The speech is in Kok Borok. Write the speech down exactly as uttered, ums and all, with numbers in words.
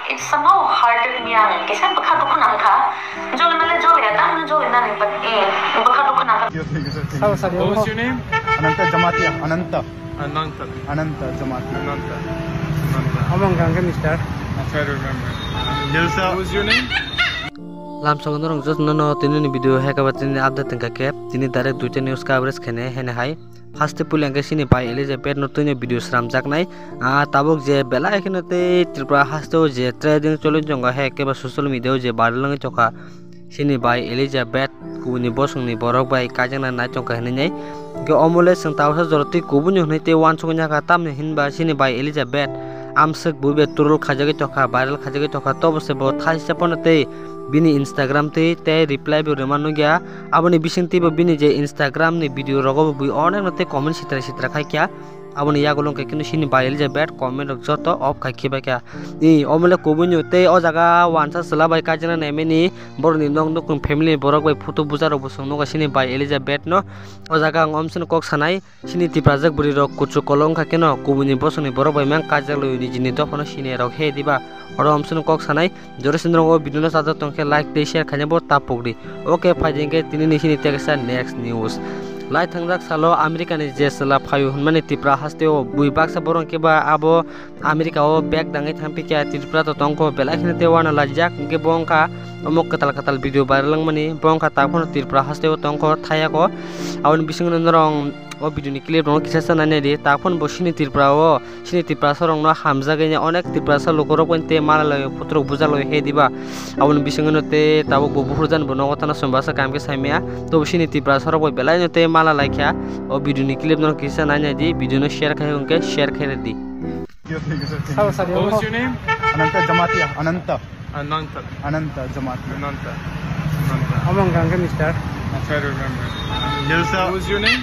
It somehow hurted me, ang kisa bwkha dukhu nangkha. Joli male joli ya, tamo joli nani, but, eh, bwkha dukhu nangkha. Sabo sadi. What was your name? Ananta Jamatia, Ananta. Ananta. Ananta Jamatia. Ananta. Ananta. Among kangke, mister. I try to remember. Dilsa. What was your name? Lamsongo norok jotono no tini ni video hai kaba tini update wngkha khe tini direct duita news coverage khainai haino hai. First puila hwnkhe chini bai Elizabeth no twino video sramjaknai. Ah, tabuk je belai kheno tei Tripura haste o je trending choli tongo hai keba social media o je viral wngwi tongkha. Chini bai Elizabeth kubuni bosongni borok bai kaijakna nai tongkha hinwi nai. Hwnkhe omo le chwng tabuksa jora twi kubuni hwnwi tei uansukya kha tamni hinba chini bai Elizabeth amswk bui bai troll khaijagwi tongkha, viral khaijagwi tongkha, tobo se bo thaisa pono tei bini Instagram twi tei reply bo rwma nukya. Aboni bisingtwi bo bini je Instagram ni video rogo bo bui onek no tei comment sitra sitra khai kha. Aboni yagulo hwnkhe khe chini bai Elizabeth comment rok joto off khai khibai kha. I omo le kubui no tei o jaga uansa chwla bai kaijakna naimani borokni nok nukhung family borok bai photo buja rok bo chwng nukha chini bai Elizabeth no. O jaga ang omsini kok sanai. Chini Tiprajak bwrwi rok kuchuk kolok wngkha kheno kubuni bosongni borok bai mang kajak laio nijini dophano siniya rok he diba. Oro omsini kok sanai jora sindrong o video no chajak tong khe like tei share khaina bo ta pokdi. Okay, phai di hwnkhe tini ni sini teksa next news. Lai thangjak salo America ni je chwla phaio hwnmani Tripura haste o bui baksa borok hwnkhe ba abo America o bag dangwi thang phikya Tripura to tongkho belai kheno tei uanalaijak hwnkhe bo wngkha omo kwtal kwtal video viral wngmani bo wngkha ta phano Tripura haste o tongkho thayako aboni bisingo norok o video ni clip rokno kisa sa nai nai di. Ta phano bo chini Tripura o, chini Tiprasa rokno hamjagwi onek Tiprasa lukurok bai tei mala lai photo rok bujak lai he diba. Aboni bisingo no tei tabuk bo buphur jani bo nogo tana chwng basa kaham khe saimaya. Tobo chini Tiprasa rok bai belai no tei mala lai kha. O video ni clip no kisa nai nai di, video no share khai hwnkhe share khai di. Sabo sadi. What was your name? Ananta Jamatia, Ananta. Ananta. Ananta Jamatia. Ananta. Ananta. Among kangke, mister. I try to remember. Dilsa. What was your name?